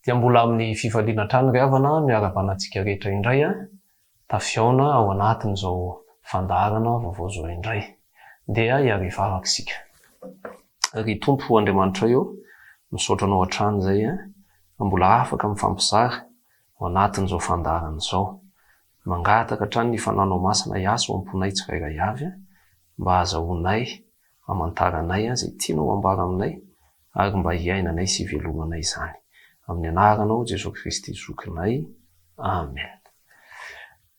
Dia mbola amin'ny fifaliana hatrany ry havana miarahaba antsika rehetra indray tafihaona ao anatin'izao fandaharana vaovao izao indray. Ndeha hiara-hivavaka isika. Ry Tompo Andriamanitray ô, misaotra Anao hatrany izay fa mbola afaka mifampizara ao anatin'izao fandaharana izao. Mangataka hatrany ny Fananao Masina hiasa ao am-ponay tsirairay avy mba hahazahoanay hamantaranay izay tianao hambara aminay ary mba hiainanay sy hivelomanay izany. Amin'ny anaranao Jesoa Kristy Zokinay. Amen.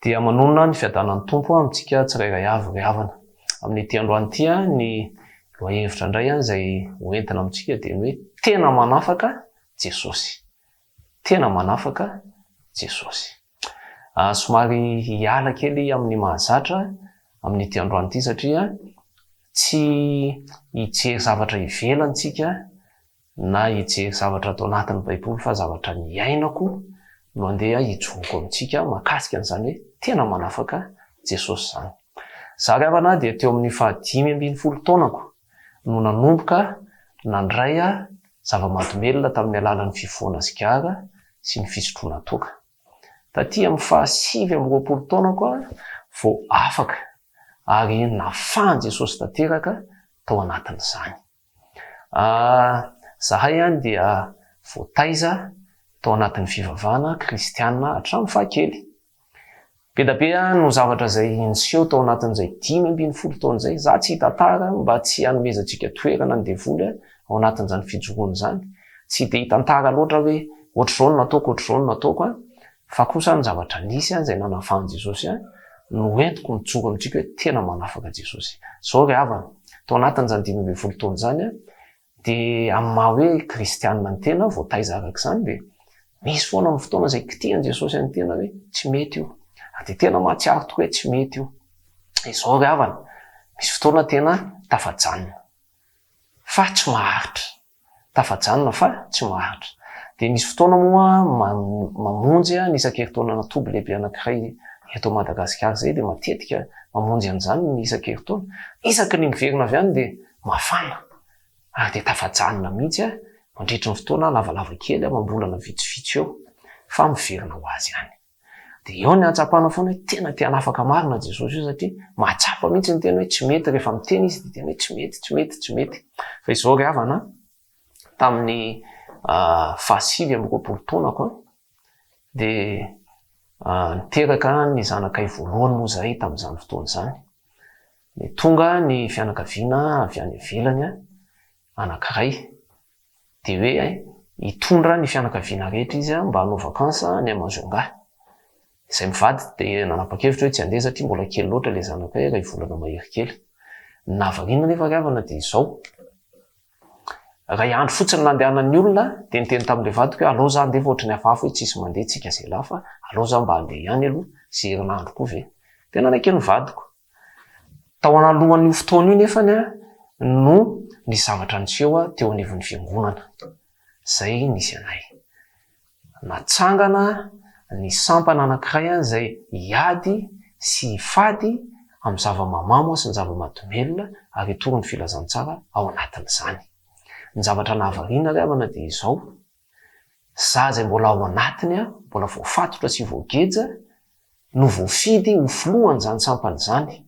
Dia manonona ny fiadanan'ny Tompo amintsika tsirairay avy ry havana. Amin'ity androany ity ny lohahevitra indray izay ho entina amintsika dia ny hoe tena manafaka Jesosy. Tena manafaka Jesosy. Somary hiala kely amin'ny mahazatra amin'ity androany ity satria tsy hijery zavatra ivelany tsika na hijery zavatra ato anatin'ny Baiboly fa zavatra niainako no andeha hijoroko amintsika mahakasika an'izany hoe tena manafaka Jesosy izany. Za ry havana dia teo amin'ny faha 15 taonako no nanomboka nandray zava-mahadomelina tamin'ny alalan'ny fifohana sigara sy ny fisotroana toaka. Taty amin'ny faha 29 taonako aho vao afaka ary nafahan'i Jesosy tanteraka tao anatin'izany. Zahay dia voataiza tao anatin'ny fivavahana kristiana hatramin'ny fahakely. Be dia be no zavatra izay niseho tao anatin'izay 15 taona izay. Za tsy hitantara mba tsy hanomezantsika toerana ny devoly ao anatin'izany fijoroana izany. Tsy dia hitantara loatra hoe ohatr'izao no nataoko, ohatr'izao no nataoko, fa kosa ny zavatra nisy izay nanafahan'i Jesosy ahy no entiko mijoro amintsika hoe tena manafaka Jesosy. Izao ry havana, tao anatin'izany 15 taona izany, Dia amin'ny maha hoe kristianina ny tena, voataiza araka izany, dia misy foana ny fotoana izay kitihan'i Jesosy an'ny tena hoe tsy mety io. Ary dia tena mahatsiaro tokoa hoe tsy mety io. Izao ry havana, misy fotoana tena tafajanona fa tsy maharitra. Tafajanona fa tsy maharitra. Dia misy fotoana moa mamonjy ny isan-kerintaona toby lehibe anankiray eto Madagasikara izay, dia matetika mamonjy an'izany ny isan-kerintaona. Isaky ny miverina avy any dia mafana ary dia tafajanona mihitsy aho mandritry ny fotoana lavalava kely amam-bolana vitsivitsy eo fa miverina ho azy ihany. Dia eo ny hahatsapana foana hoe tena te hanafaka marina Jesosy io satria mahatsapa mihitsy ny tena hoe tsy mety rehefa miteny izy dia tena hoe tsy mety, tsy mety, tsy mety. Fa izao ry havana, tamin'ny faha 29 taonako dia niteraka ny zanakay voalohany moa izahay tamin'izany fotoana izany. Dia tonga ny fianakaviana avy any ivelany anankiray, dia hoe hitondra ny fianakaviana rehetra izy mba hanao vacances any Majunga. Izahay mivady dia nanapa-kevitra hoe tsy handeha satria mbola kely loatra ilay zanakay, iray volana mahery kely. Ny nahavariana anefa ry havana dia izao, iray andro fotsiny nandehanan'ny olona dia niteny tamin'ilay vadiko hoe aleo za handeha fa ohatran'ny hafahafa hoe tsisy mandeha tsika izay lahy fa aleo za mba handeha ihany aloha, izay herinandro koa ve. Dia nanaiky ny vadiko. Tao analohan'io fotoana io nefany no nisy zavatra niseho teo anivon'ny fiangonana izay nisy anay. Natsangana ny sampana anankiray izay hiady sy hifady amin'ny zava-mahamamo sy ny zava-mahadomelina ary hitory ny filazantsara ao anatin'izany. Ny zavatra nahavariana ry havana dia izao, Za izay mbola ao anatiny mbola voafatotra sy voageja no voafidy ho filohan'izany sampana izany,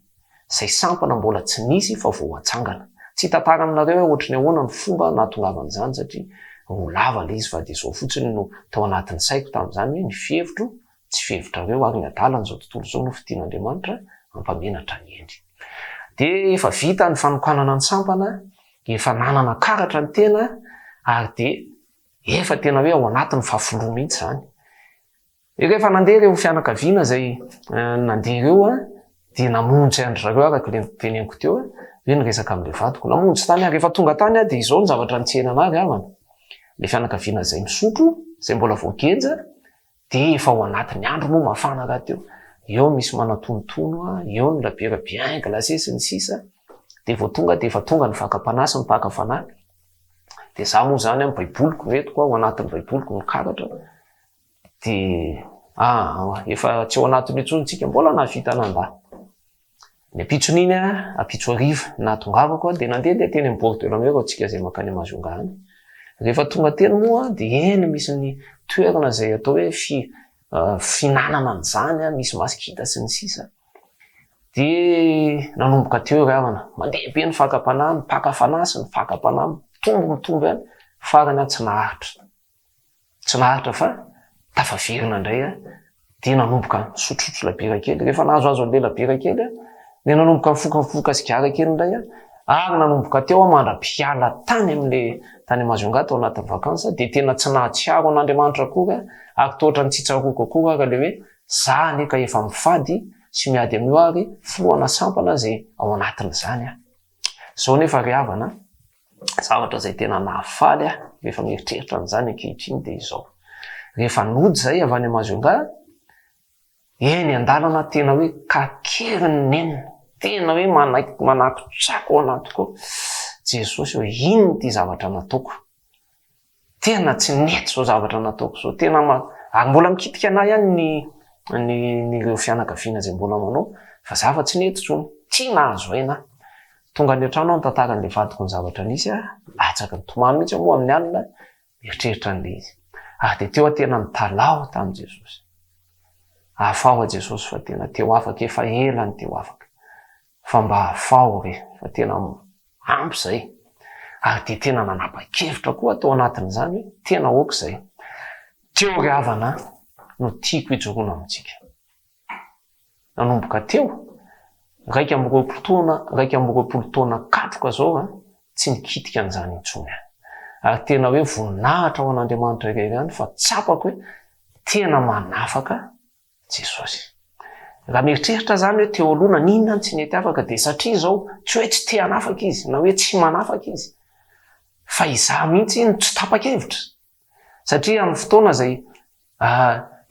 izay sampana mbola tsy nisy fa vao hatsangana. Tsy hitantara aminareo aho ohatry ny ahoana ny fomba nahatongavan'izany satria roa lava ilay izy fa dia izao fotsiny no tao anatin'ny saiko tamin'izany hoe ny fihevitro tsy fihevitrareo ary ny adalan'izao tontolo izao no fidin'Andriamanitra hampamenatra ny hendry. Dia efa vita ny fanokanana ny sampana, efa nanana karatra ny tena ary dia efa tena hoe ao anatin'ny fahafolony mihitsy izany. Rehefa nandeha ireo fianakaviana izay nandeha ireo dia namonjy an-dry zareo araka ilay noteneniko teo hoe niresaka amin'ilay vadiko. Namonjy tany aho. Rehefa tonga tany aho dia izao ny zavatra nitsena an'ahy ry havana. Ilay fianakaviana izay misotro, izay mbola voageja, dia efa ao anatin'ny andro moa mafana rahateo. Eo misy manatonontono, eo ny labiera bien glacée sy ny sisa. Dia vao tonga dia efa tonga ny fakam-panahy sy ny mpaka fanahy. Dia izaho moa izany amin'ny baiboliko no entiko, ao anatin'ny baiboliko ny karatra. Dia efa tsy ao anatiny intsony tsika, mbola nahavita nandà. Ny ampitson'iny, ampitso hariva, nahatongavako dia nandehandeha teny amin'ny bord de la mer, antsika izay mankany Majunga any. Rehefa tonga teny moa dia eny misy ny toerana izay atao hoe fi, fihinanana an'izany, misy masikita sy ny sisa. Dia nanomboka teo ry havana, mandeha be ny fakam-panahy, ny mpaka fanahy sy ny fakam-panahy mitombo mitombo ihany, farany aho tsy naharitra. Tsy naharitra fa tafaverina indray aho, dia nanomboka nisotrosotro labiera kely. Rehefa nahazoazo an'ilay labiera kely aho, dia nanomboka nifokafoka sigara kely indray aho, ary nanomboka teo aho mandra-piala tany amin'ilay tany Majunga tao anatin'ny vacances, dia tena tsy nahatsiaro an'Andriamanitra akory aho, ary toa ohatran'ny tsy tsaroako akory ary ilay hoe za anie ka efa mifady sy miady amin'io ary filohana sampana izay ao anatin'izany aho. Izao nefa ry havana, zavatra izay tena nahafaly ahy rehefa mieritreritra an'izany ankehitriny dia izao. Rehefa nody izahay avy any Majunga, eny an-dalana tena hoe kakerin'ny nenina, tena hoe manaiky manakotsako ao anatiko ao, Jesosy ô, inona ity zavatra nataoko? Tena tsy nety izao zavatra nataoko izao, tena ma-, ary mbola mikitika anah ihany ny ny ny ireo fianakaviana izay mbola manao fa za fa tsy nety intsony, tsy nahazo aina aho. Tonga any an-trano aho nitantara an'ilay vadiko ny zavatra nisy aho, latsaky ny tomany mihitsy aho moa amin'ny alina mieritreritra an'ilay izy. Ary dia teo aho tena nitalaho tamin'i Jesosy. Afaho aho Jesosy fa tena te ho afaka, efa ela no te ho afaka. Fa mba afaho re fa tena ampy izay. Ary dia tena nanapa-kevitra koa aho tao anatin'izany hoe tena ok izay. Teo ry havana no tiako hijoroana amintsika. Nanomboka teo, 21 taona, 21 taona katroka izao an, tsy nikitika an'izany intsony aho. Ary tena hoe voninahitra ho an'Andriamanitra irery ihany fa tsapako hoe tena manafaka Jesosy. Raha mieritreritra zany hoe teo aloha naninona no tsy nety afaka dia satria izao tsy hoe tsy te hanafaka izy na hoe tsy manafaka izy fa izaho mihitsy no tsy tapa-kevitra. Satria amin'ny fotoana izay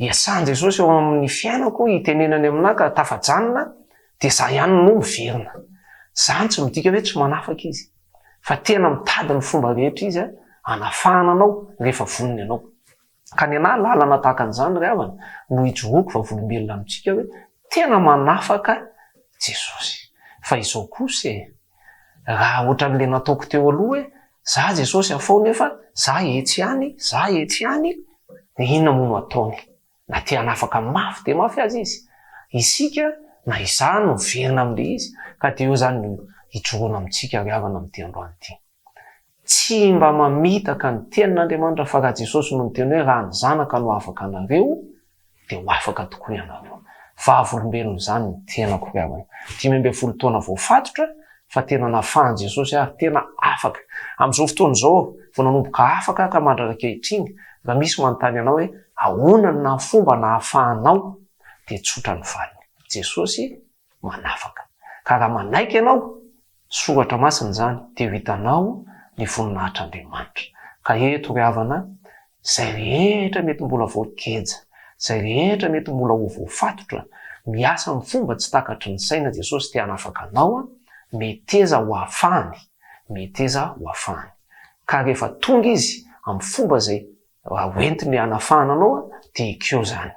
iasan'i Jesosy eo amin'ny fiainako hitenenany aminà ka tafajanona dia izaho ihany no miverina. Izany tsy midika hoe tsy manafaka izy fa tena mitady ny fomba rehetra izy hanafahana anao rehefa vonona ianao. Ka ny anah lalana tahaka an'izany ry havana no ijoroako vavolombelona amintsika hoe tena manafaka Jesosy. Fa izao kosa e, raha ohatran'le nataoko teo aloha hoe za Jesosy afao nefa za etsy ihany, za etsy ihany, dia inona moa no ataony? Na te hanafaka mafy dia mafy aza izy, isika na izaho no miverina amin'le izy, ka dia eo izany no ijoroana amintsika ry havana amin'ity androany ity. Tsy mba mamitaka ny tenin'Andriamanitra fa raha Jesosy no niteny hoe raha ny Zanaka no afaka anareo dia ho afaka tokoa ianareo. Vavolombelon'izany ny tenako ry havana. 15 taona voafatotra fa tena nafahan'i Jesosy aho ary tena afaka. Amin'izao fotoana izao vao nanomboka afaka aho ka mandrak'ankehitriny raha misy manontany anao hoe ahoana no fomba nahafahanao dia tsotra ny valiny. Jesosy manafaka. Ka raha manaiky ianao, Soratra Masina izany, dia ho hitanao ny voninahitr'Andriamanitra. Ka eto ry havana, izay rehetra mety mbola voageja, izay rehetra mety mbola ho voafatotra, miasa amin'ny fomba tsy takatry ny saina Jesosy te hanafaka anao, meteza ho afahany, meteza ho afahany. Ka rehefa tonga Izy amin'ny fomba izay Raha hoentiny hanafahana anao dia ekeo izany.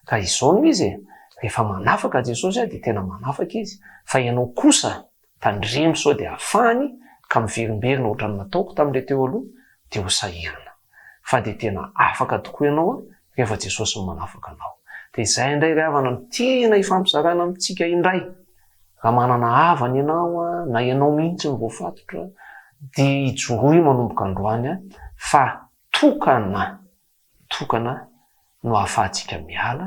Ka izao no izy e, rehefa manafaka Jesosy dia tena manafaka Izy, fa ianao kosa tandremo sao dia afahany ka miverimberina ohatran'ny nataoko tamin'ilay teo aloha dia ho sahirana. Fa dia tena afaka tokoa ianao rehefa Jesosy no manafaka anao. Dia izay indray ry havana no tena ifampizarana amintsika indray. Raha manana havana ianao na ianao mihitsy no voafatotra dia ijoroy manomboka androany fa Tokana, tokana no ahafahantsika miala,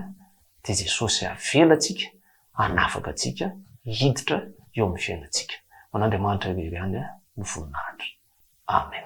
dia Jesosy avela antsika hanafaka antsika hiditra eo amin'ny fiainantsika. Ho an'Andriamanitra irery ihany ny voninahitra. Amen.